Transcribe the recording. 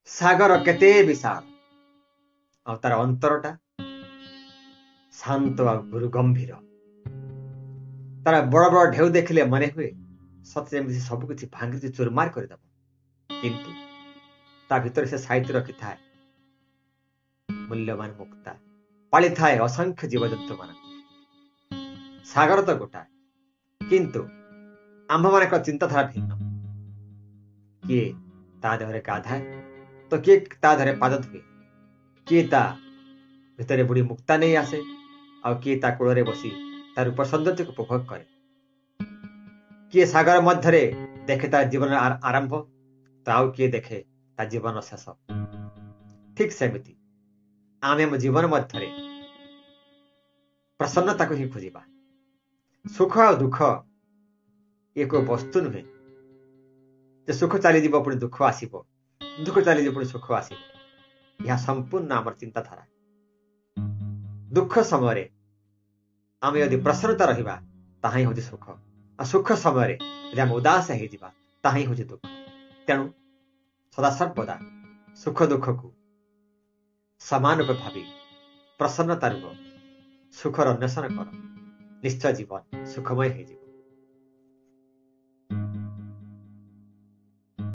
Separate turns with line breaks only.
ସାଗର କେତେ ବିଶାଳ, ଆଉ ତାର ଅନ୍ତରଟା ଶାନ୍ତ ଆଉ ଗୁରୁ ଗମ୍ଭୀର। ତାର ବଡ ବଡ ଢେଉ ଦେଖିଲେ ମନେ ହୁଏ ସତେ ଯେମିତି ସବୁ କିଛି ଭାଙ୍ଗି ଚୁରମାର କରିଦେବ, କିନ୍ତୁ ତା ଭିତରେ ସେ ସାଇତି ରଖିଥାଏ ମୂଲ୍ୟବାନ ମୁକ୍ତା, ପାଳିଥାଏ ଅସଂଖ୍ୟ ଜୀବଜନ୍ତୁ ମାନଙ୍କୁ। ସାଗର ତ ଗୋଟାଏ, କିନ୍ତୁ ଆମ୍ଭମାନଙ୍କ ଚିନ୍ତାଧାରା ଭିନ୍ନ। କିଏ ତା ଦେହରେ ଗାଧାଏ ତ କିଏ ତା ଦେହରେ ପାଦ ଧୁଏ, କିଏ ତା ଭିତରେ ବୁଡ଼ି ମୁକ୍ତା ନେଇ ଆସେ, ଆଉ କିଏ ତା କୂଳରେ ବସି ତା ରୂପ ସୌନ୍ଦର୍ଯ୍ୟକୁ ଉପଭୋଗ କରେ। କିଏ ସାଗର ମଧ୍ୟରେ ଦେଖେ ତା ଜୀବନର ଆରମ୍ଭ ତ ଆଉ କିଏ ଦେଖେ ତା ଜୀବନର ଶେଷ। ଠିକ ସେମିତି ଆମେ ଆମ ଜୀବନ ମଧ୍ୟରେ ପ୍ରସନ୍ନତାକୁ ହିଁ ଖୋଜିବା। ସୁଖ ଆଉ ଦୁଃଖ ଏକ ବସ୍ତୁ ନୁହେଁ ଯେ ସୁଖ ଚାଲିଯିବ ପୁଣି ଦୁଃଖ ଆସିବ, ଦୁଃଖ ଚାଲିଯିବ ପୁଣି ସୁଖ ଆସିବ। ଏହା ସମ୍ପୂର୍ଣ୍ଣ ଆମର ଚିନ୍ତାଧାରା। ଦୁଃଖ ସମୟରେ ଆମେ ଯଦି ପ୍ରସନ୍ନତା ରହିବା ତାହା ହିଁ ହେଉଛି ସୁଖ, ଆଉ ସୁଖ ସମୟରେ ଯଦି ଆମେ ଉଦାସ ହେଇଯିବା ତାହା ହିଁ ହେଉଛି ଦୁଃଖ। ତେଣୁ ସଦାସର୍ବଦା ସୁଖ ଦୁଃଖକୁ ସମାନ ରୂପେ ଭାବି ପ୍ରସନ୍ନତା ରୂପ ସୁଖର ଅନ୍ୱେଷଣ କର, ନିଶ୍ଚୟ ଜୀବନ ସୁଖମୟ ହେଇଯିବ।